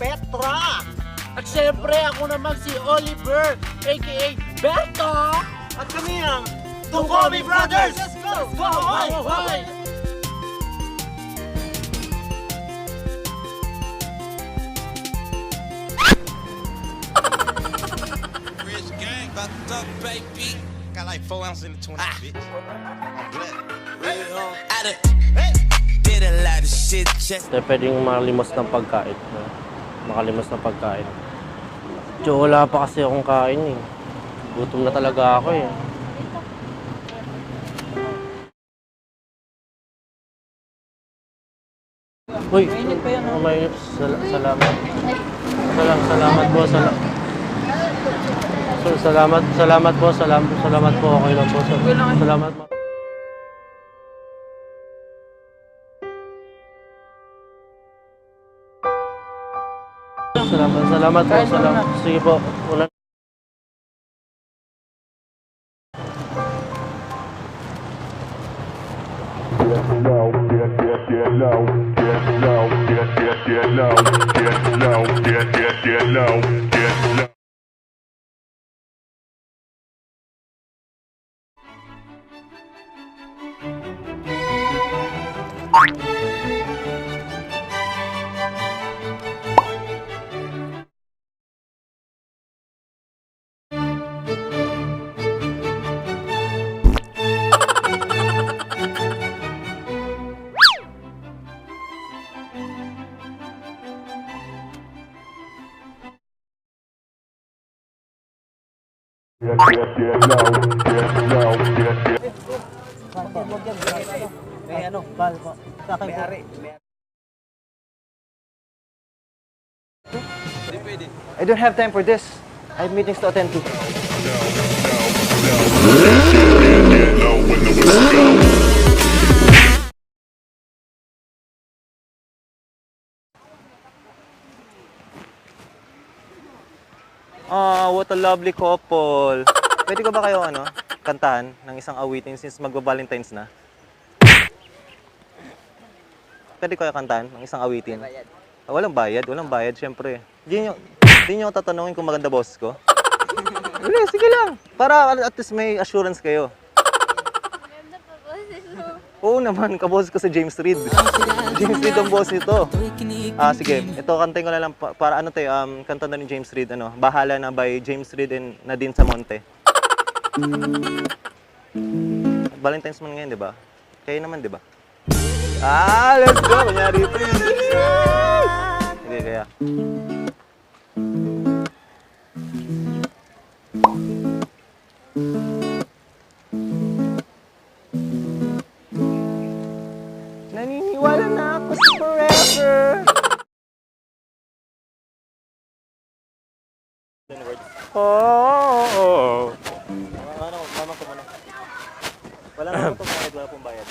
Petra. At syempre, ako naman si Oliver, a.k.a. Beto! At kami ang Dukomi Brothers! Let's go! Go! Hoy! Rich gang, about to duck, baby. Got like 4 ounces in the 20, bitch. I'm black. I did a lot of shit, just. Pwedeng makalimos ng pagkain. Makalimos ng pagkain. Diyo, wala pa kasi akong kain eh. Gutom na talaga ako eh. Uy, mainit pa yan. Mainit. Salamat. Salamat po. Salamat po. Salamat po. Okay lang po. Salamat po. Salamat po. Sige po. Una. I don't have time for this. I have meetings to attend to. What a lovely couple. Pwede ko ba kayo kantahan ng isang awitin since magba-Valentine's na? Pwede ko kayo kantahan ng isang awitin? Walang bayad, syempre. Di nyo tatanungin kung maganda boss ko? Sige lang. Para at least may assurance kayo. Maganda pa boses mo. Oo naman, kaboss ko si James Reid. James Reid ang boss nito. Sige. Ito, kantahin ko na lang para kanta na ni James Reid. Bahala na by James Reid and Nadine Samonte. Valentine's man ngayon, di ba? Kayo naman, di ba? Let's go! Kunyari ito. Sige, kaya. Naniniwala na ako sa forever. Oh. Mama ko muna. Wala naman itong bayad, wala pong bayad.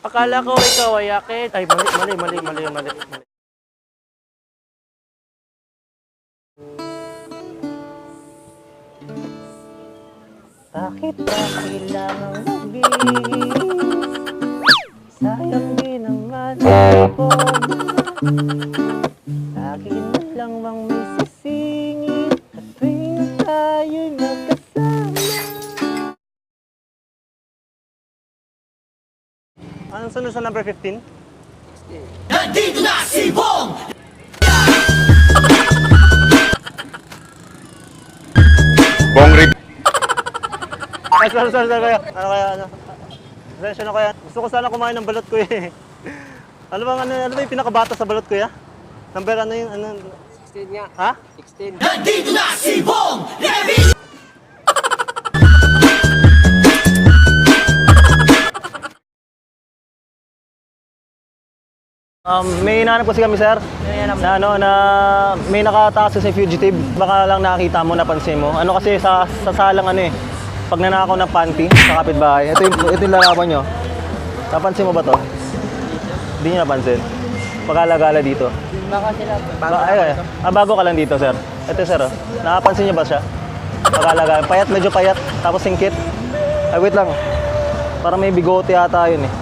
Akala ko ikaw ay akit. Ay, mali. Bakit ba kailangang mag-ibig? Sayang din naman ako. Lagi na lang bang may sisingit at tuwing tayo'y magkasama. Anong sunod sa number 15? Nandito na si Bong! Bong Rip. Sorry kaya. Sensya na kaya. Gusto ko sana kumain ng balot ko eh. Ano ba yung pinakabata sa balot ko ya? Number yung 16 nga. Ha? 16. Nandito na si Bong! Levi! May hinahanap kasi kami, sir. Na may nakatakas sa fugitive. Baka lang nakita mo, napansin mo. Kasi sa salang pag nanakaw ng panty sa kapitbahay. Ito yung larawan nyo. Napansin mo ba to? Hindi nyo napansin. Pagala-gala dito. Baka sila. Bago ka lang dito, sir. Ito, sir. Nakapansin nyo ba siya? Pagkalagay. Payat, medyo payat. Tapos singkit. Ay, wait lang. Para may bigote yata yun eh.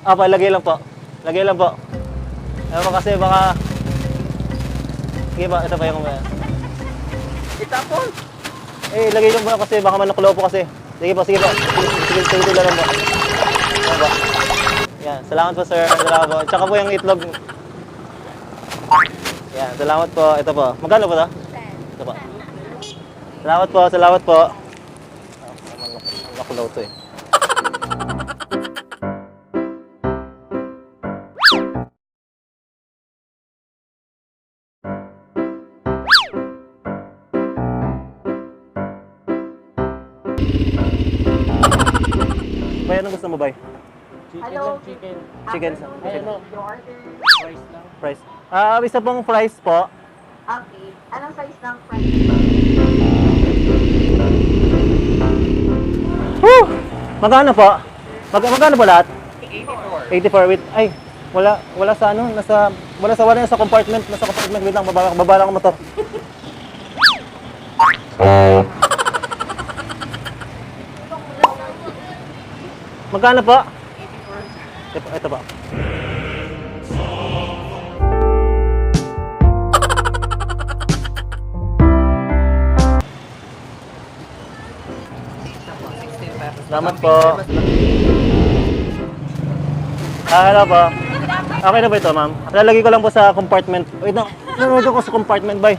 Ah, lagay lang po. Lagay lang po. Ano po kasi baka... Sige ba, ito pa yung... Itapon. Eh, lagay lang po kasi baka manuklaw po kasi. Sige po, sige po. Sige lang po. Ano po? Yan, salamat po sir. Salamat po. Tsaka po yung itlog. Yan, salamat po. Ito po. Magkano po ito? Ito po. Salamat po, salamat po. Manuklaw to eh. Bay, anong gusto mo, Bay? Chicken. Chicken. Ay, ano? Your order. Price lang. Price. Isa pong fries po. Okay. Anong size ng fries? Woo! Magkano po? Magkano po lahat? 84 with wala sa ano, wala sa compartment, nasa compartment. Wait lang, baba lang ang motor. Magkano po? Ito po. Salamat po. Hello po. Okay na ba ito, ma'am? Lalagay ko lang po sa compartment. Wait na, lalagay ko sa compartment, bye.